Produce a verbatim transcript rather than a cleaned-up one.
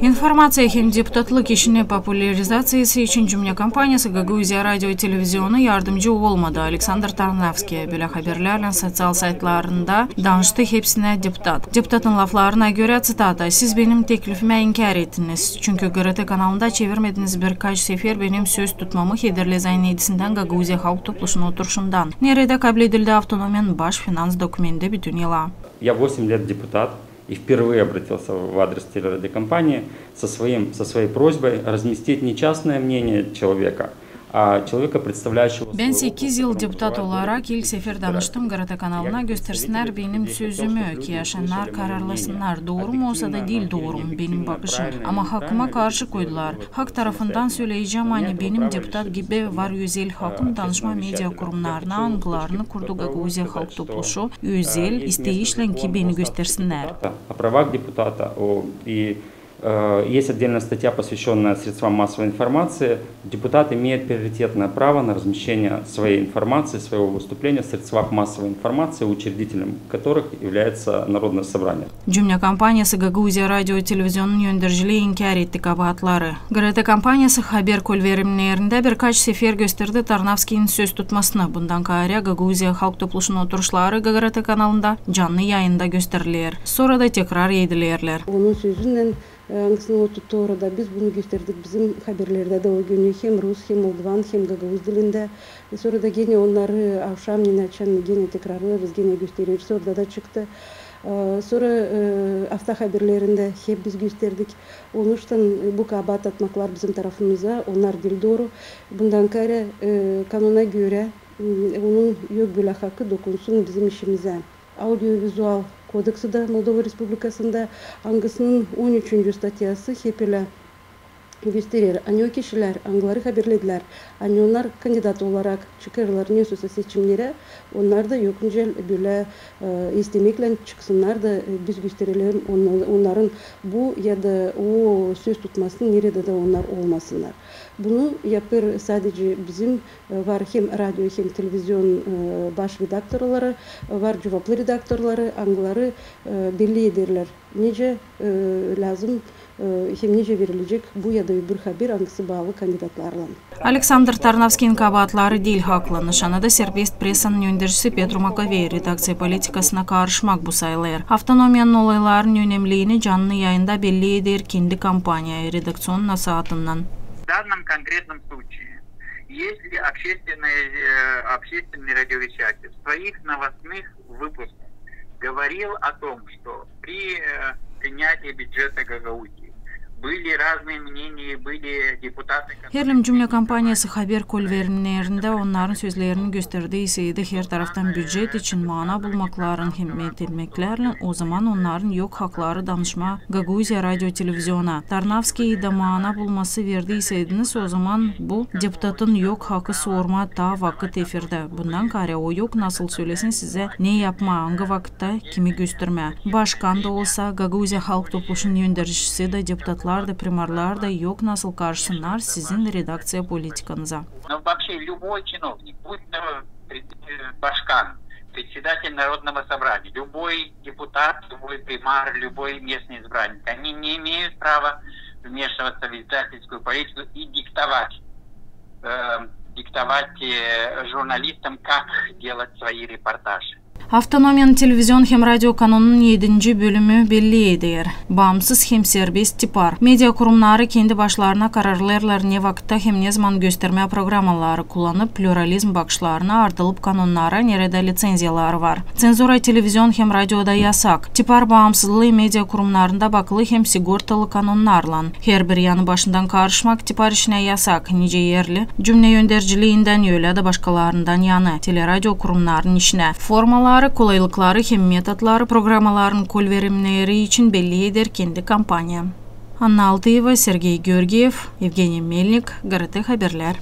İnformaţiya hem deputatlık işini popularizaţiyası için Cümne kampaniası Gagauziya radio televizionu yardımcı olmadı Aleksandr Tarnavskiya. Bölä haberlärlän soţial saytlarında danıştı hepsinä deputat. Deputatın laflarına görä, ţitata, "Siz benim teklifimä inkär ettiniz, çünkü GRT kanalında çevirmediniz birkaç sefer benim söz tutmamı Hederlez ayın edisindän Gagauziya Halk Topluşunun oturuşundan, neredä kabledildi avtonomiyanın baş finans dokumendi bütün yıla." Я восемь лет депутат и впервые обратился в адрес телерадиокомпании со своим, со своей просьбой разместить не частное мнение человека, а человека, представляющего... Bän sekiz yıl deputat olarak ilk sefer danıştım GRT kanalına, göstersinnär benim sözümü, ki yaşayannar kararlasınnar, dooru mu olsa da diil dooru mu benim bakışım. Ama hakıma karşı koydular. Hak tarafından söleyecäm, ani benim deputat gibi var özel hakım danışmaa media kurumnarına, angılarını kurdu Gagauziya Halk Topluşu, özel isteyişlän, ki beni göstersinnär. О правах депутата, о, и, э, есть отдельная статья, посвящённая средствам массовой информации. Депутат имеет приоритетное право на размещение своей информации, своего выступления в средствах массовой информации, учредителем которых является Народное собрание. Cümne kampaniası Gagauziya radio televizionunun önderciliini inkär etti kabaatları. GRT kampaniası haber kolverimnerindä birkaç sefer gösterdi Tarnavskinin söz tutmasını. Bundan kaarä Gagauziya Halk Topluşunun oturuşları GRT kanalında canlı yayında gösteriler. Sora da tekrar edilerlär. Onun sözünnän, e, angısını o tuttu orada. Biz bunu gösterdik bizim haberlerdä dä o günü. Hem rus, hem moldovan, hem gagauz dilindä. E, sora da genä onnarı avşamneyin açan genä tekrarlêêrız, genä göstereriz. Orada da çıktı. E, sora, e, afta haberlerindä hep biz gösterdik. Onuştan, e, bu kabaat atmaklar bizim tarafımıza, onnar diil dooru. Bundan kaarä, e, kanona görä, m, onun yok bölä hakı dokunsun bizim işimizä. Audiovizual kodeksi da Moldova Respublikasında, angısının on üçüncü statyası hep ölä gösterer, ani o kişilär, angıları haberledilär, ani onnar kandidat olarak çıkêrlar nesoysa seçimnerä, onnar da yok nicä bölä, e, istemeklän çıksınnar da, e, biz gösterelim onna-, onnarın bu ya da o söz tutmasını, neredä dä onnar olmasınnar. Bunu yapêr sadece bizim, e, var hem radio, hem televizion, e, baş redaktorları, var cuvaplı redaktorları, angıları, e, belli ederlär, nicä, e, lääzım, e, hem nicä verilecek bu ya da öbür haber, angısı baalı kandidatlarlan. Aleksandr Tarnavskinin kabaatları diil haklı. Nışanada serbest pressanın öndercisi Petru Makovey redakţiya politikasına karışmak bu sayılêr. Avtonomiyanın olaylarının önemliini canlı yayında belli eder kendi kampaniya redakţion nasaatından. В данном конкретном случае, если общественный, э, общественный радиовещатель в своих новостных выпусках говорил о том, что при, э, принятии бюджета Гагаузии были разные мнения, были депутаты, которые... Herliim Cümne kampaniası haber kolverimnerindä onnarın sözlerini gösterdiyseydi, her taraftan bücet için maana bulmaklarlan hem etmeklärlän, o zaman onnarın yok hakları danışmaa Gagauziya radio televiziona. Tarnavskiyi da maana bulması verdiyseydiniz, o zaman bu deputatın yok hakı sormaa taa vakıt efirdä. Bundan kaarä o yok nasıl sölesin sizä, ne yapmaa, angı vakıtta kimi göstermää. Başkan da olsa, Gagauziya Halk Topluşunun öndercisi dä, deputatlar da, primarlar da yok nasıl karışsınnar sizin redakţiya politikanıza. Но вообще любой чиновник, будь то пред-, э, башкан, председатель Народного собрания, любой депутат, любой примар, любой местный избранник, они не имеют права вмешиваться в издательскую политику и диктовать, э, диктовать, э, журналистам, как делать свои репортажи. Avtonomiyanın televizion hem radio kanonunun edinci bölümü belli eder: baansız hem serbest tipar. Media kurumnarı kendi başlarına kararlêêrlar, ne vakıtta hem nezaman göstermää programaları, kullanıp pluralizm bakışlarını, ardılıp kanonnara, neredä liţenziyaları var. Ţenzura televizion hem radioda yasak. Tipar baansızlıı media kurumnarında bakılı hem sigortalı kanonnarlan. Herbir yanı başından karışmak tipar işinä yasak, nicä erli Cümne önderciliindän, ölä dä başkalarından yanı, teleradio kurumnarın işinä. Formaları, kolaylıkları hem metodları programaların kolverimneri için belli eder kendi kampaniya. Anna Altıeva, Sergey Georgiev, Evgeniy Melnik, GRT Haberlär.